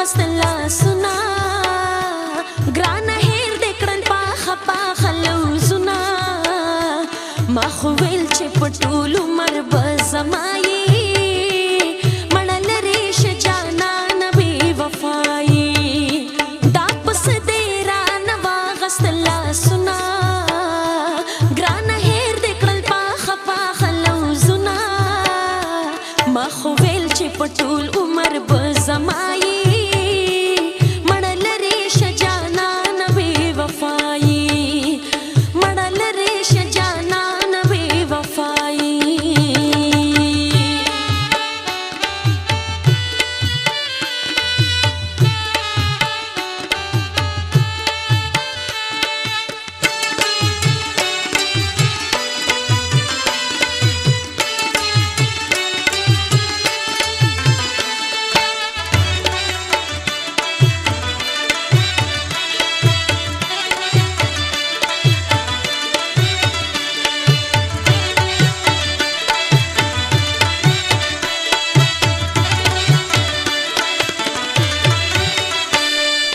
واغستل لاسونه، ګرانه هېر دې کړل پاخه پاخه لوزونه. ما خو ویل چې په ټول عمر به زما یې، مړه لرې شه جانانه بې وفایي. دا پس دې رانه واغستل لاسونه، ګرانه هېر دې کړل پاخه پاخه لوزونه. ما خو ویل چې په ټول عمر به زما یې، مړه لرې شه جانانه بې وفایي، مړه لرې شه جانانه بې وفایي.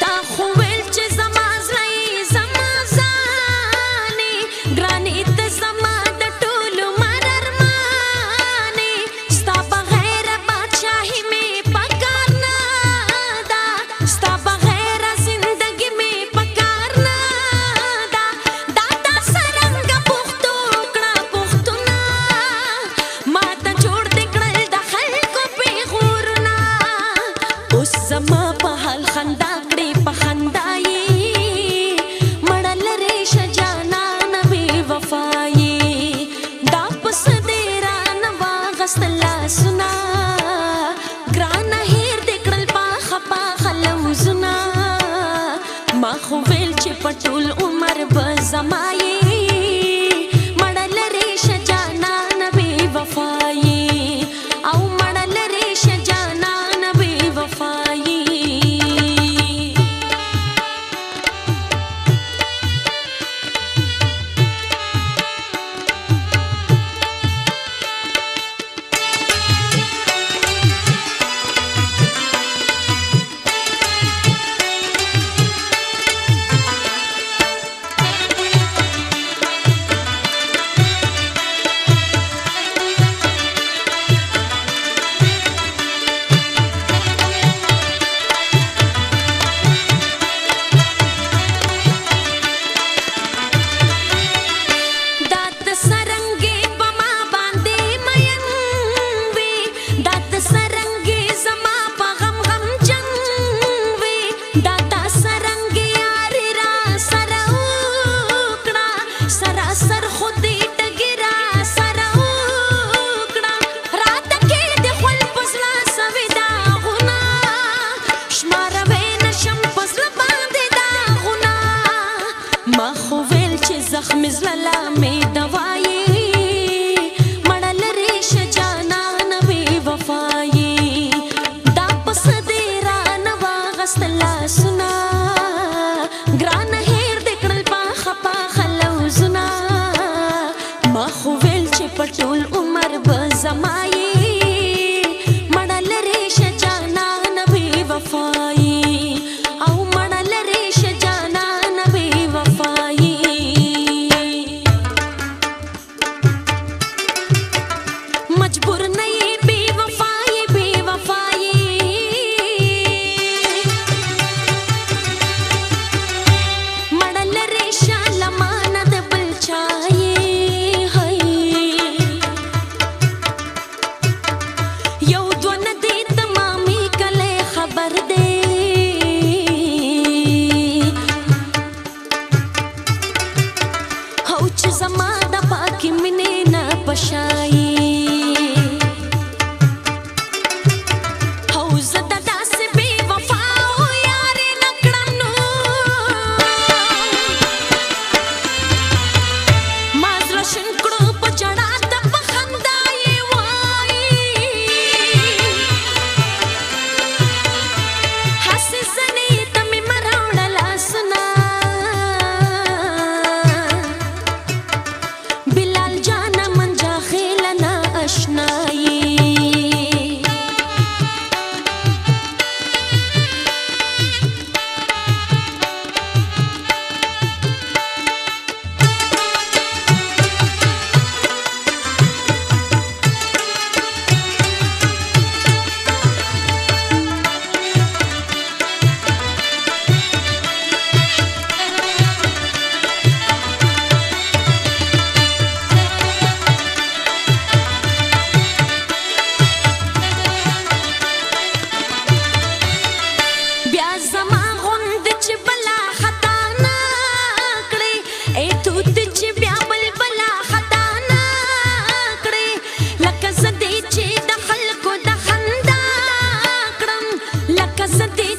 تا خو ویل چې زما زړه یې، زما ځان یې، ګرانې ته زما د ټول عمر ارمان یې. ستا بغیر بادشاهي مې پکار نه ده، ستا بغیر زندګي مې پکار نه ده. دا تا څرنګه پښتو کړه پښتونه، ما ته جوړ دې کړل د خلکو پېغورونه. اوس زما په حال خندا کړې په خندا یې، مړه لرې شه جانانه بې وفایي. دا پس دې رانه واغستل لاسونه، ګرانه هېر دې کړل پاخه پاخه لوزونه. ما خو ویل چې په ټول عمر به زما یې، مړه لرې شه جانانه بې وفایي، او مړه لرې شه جانانه بې وفایي. دا څه دي؟